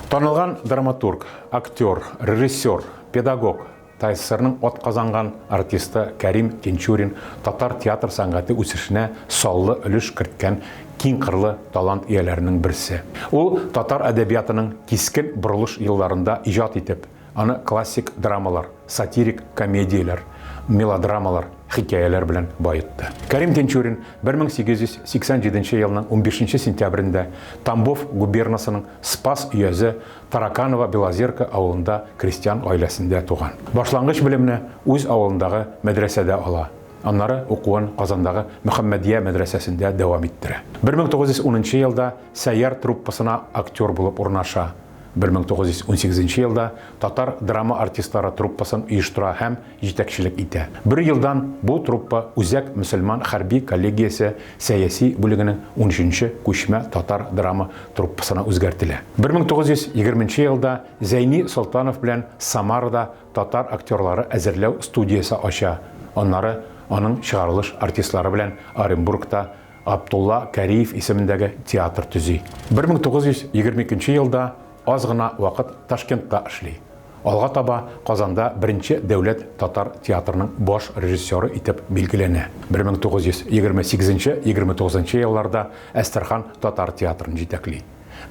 Танылган драматург, актер, режиссер, педагог, ТАССРның атказанган артисты Кәрим Тинчурин татар театр сәнгате үсешенә саллы өлеш керткән киңкырлы талант ияләренең берсе. Ул татар әдәбиятының кискен борылыш елларында иҗат итеп, аны классик драмалар, сатирик комедияләр, мелодрамалар, хикәяләр белән баетты. Кәрим Тинчурин 1887 елның унбишенче сентябрендә Тамбов губернасының Спас өязе Тараканово-Белозерка авылында крестьян гаиләсендә туган. Башлангыч белемне үз авылындагы мәдрәсәдә ала, аннары укуын Казандагы Мөхәммәдия мәдрәсәсендә дәвам иттерә. 1910 нчы елда Сәйяр труппасына актер булып урнаша. 1918 елда татар драма артистлары труппасын оештыра һәм җитәкчелек итә. Бер елдан бу труппа Үзәк мөселман хәрби коллегиясе сәяси бүлегенең унөченче күчмә татар драма труппасына үзгәртелә. 1920 елда Зәйни Солтанов белән Самарада татар актерлары әзерләү студиясе ача, аннары аның чыгарылыш артистлары белән Оренбургта Абдулла Кариев исемендәге театр төзи. 1922 елда аз гына вакыт Ташкентта эшли. Алга таба Казанда беренче дәүләт татар театрының баш режиссеры итеп билгеләнә. 1928-29 елларда Әстерхан татар театрын җитәкли.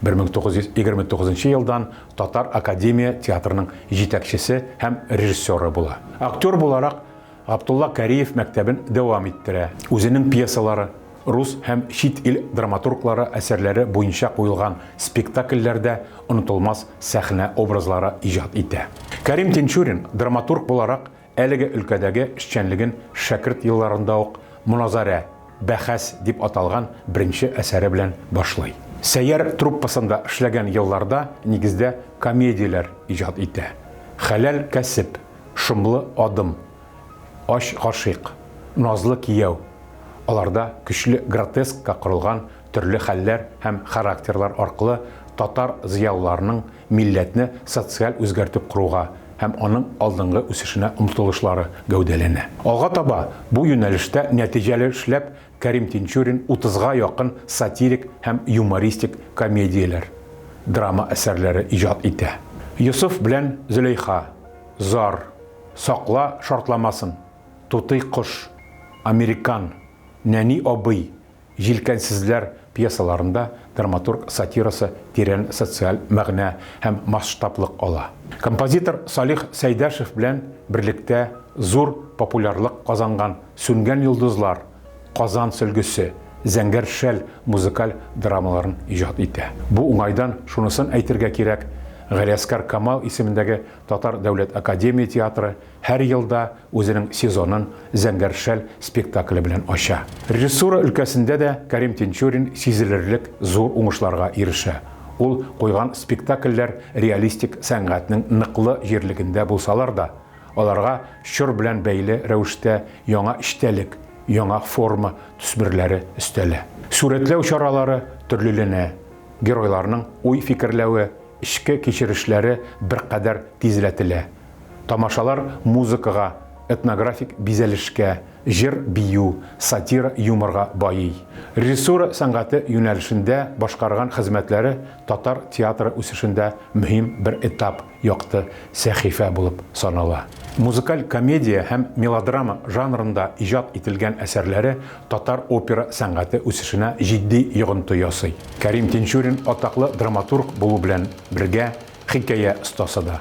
1929 елдан Татар академия театрының җитәкчесе һәм режиссеры була. Актер буларак Габдулла Кариев мәктәбен дәвам иттерә. Үзенең пьесалары, рус һәм чит ил драматурглары әсәрләре буенча куелган спектакльләрдә онытылмас сәхнә образлары иҗат итә. Кәрим Тинчурин, драматург буларак, әлеге өлкәдәге эшчәнлеген шәкерт елларында ук Моназарә, бәхәс, дип аталган беренче әсәре белән башлый. Сәйяр труппасында эшләгән елларда нигездә комедияләр иҗат итә. Хәләл кәсеп, Шомлы адым, Ач гашыйк, Назлы кияү. Аларда көчле гротескка корылган төрле хәлләр һәм характерлар аркылы татар зыялыларының милләтне социаль үзгәртеп коруга һәм аның алдынгы үсешенә омтылышлары гәүдәләнә. Алга таба бу юнәлештә нәтиҗәле эшләп Кәрим Тинчурин утызга якын сатирик һәм юмористик комедияләр, драма әсәрләре иҗат итә. Йосыф белән Зөләйха, Зар, Сакла шартламасын, Тутый кош, Американ, Нәни абый, Җилкәнсезләр пьесаларында драматург сатирасы тирән социаль мәгънә һәм масштаблык ала. Композитор Салих Сәйдәшев белән берлектә зур популярлык казанган Сүнгән йолдызлар, Казан сөлгесе, Зәңгәр шәл музыкаль драмаларын иҗат итә. Бу уңайдан шунысын әйтергә кирәк, Галиәсгар Камал исемендәге Татар дәүләт академия театры һәр елда үзенең сезонын Зәңгәр шәл спектакле белән ача. Режиссура өлкәсендә дә Кәрим Тинчурин сизелерлек зур уңышларга ирешә. Ул куйган спектакльләр реалистик сәнгатьнең ныклы җирлегендә булсалар да, Аларга чор белән бәйле рәвештә яңа эчтәлек, яңа форма төсмерләре өстәлә. Сурәтләү чаралары төрлеләнә, геройларның уй-фикерләве, эчке кичерешләре беркадәр тизләтелә. Тамашалар музыкага, этнографик бизәлешкә, җыр-бию, сатира-юморга байый. Режиссура сәнгате юнәлешендә башкарган хезмәтләре татар театры үсешендә мөһим бер этап, якты сәхифә булып санала. Музыкаль комедия һәм мелодрама жанрында иҗат ителгән әсәрләре татар опера сәнгате үсешенә җитди йогынты ясый. Кәрим Тинчурин атаклы драматург булу белән бергә хикәя остасы да.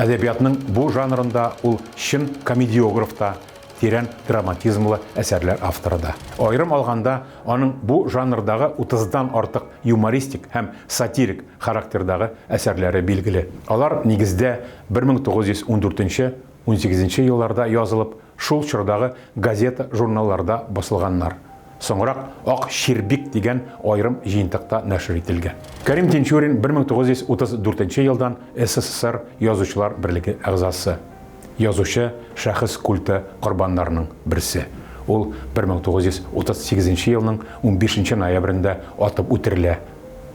Әдәбиятның бу жанрында ул чын комедиограф та, тирән драматизмлы әсәрләр авторы да. Аерым алганда, аның бу жанрдагы утыздан артык юмористик һәм сатирик характердагы әсәрләре билгеле. Алар, нигездә, 1914 унсигезенче елларда язылып, шул чордагы газета-журналларда басылганнар. Соңрак Ак чирбик дигән аерым җыентыкта нәшер ителгән. Кәрим Тинчурин 1934 елдан СССР Язучылар берлеге әгъзасы. Язучы, шәхес культы корбаннарының берсе. Ул 1938 елның унбишенче ноябрендә атып үтерелә,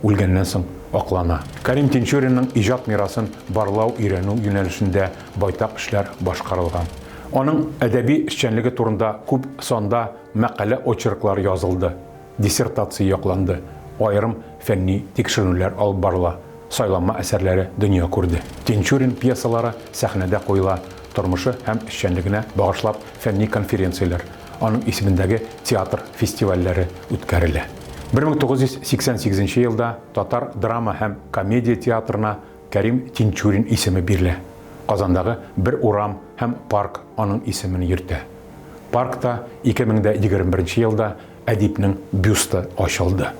үлгәннән соң аклана. Кәрим Тинчуринның иҗат мирасын барлау-өйрәнү юнәлешендә байтак эшләр башкарылган. Аның әдәби эшчәнлеге турында күп санда мәкалә-очерклар язылды. диссертация якланды, аерым фәнни тикшеренүләр алып барыла, сайланма әсәрләре дөнья күрде. Тинчурин пьесалары сәхнәдә куела, тормышы һәм эшчәнлегенә багышлап фәнни конференцияләр, аның исемендәге театр фестивальләре үткәрелә. 1988 нче елда Татар драма һәм комедия театрына Кәрим Тинчурин исеме бирелә. Казандагы бер урам һәм парк аның исемен йөртә. Паркта 2021 елда әдипнең бюсты ачылды.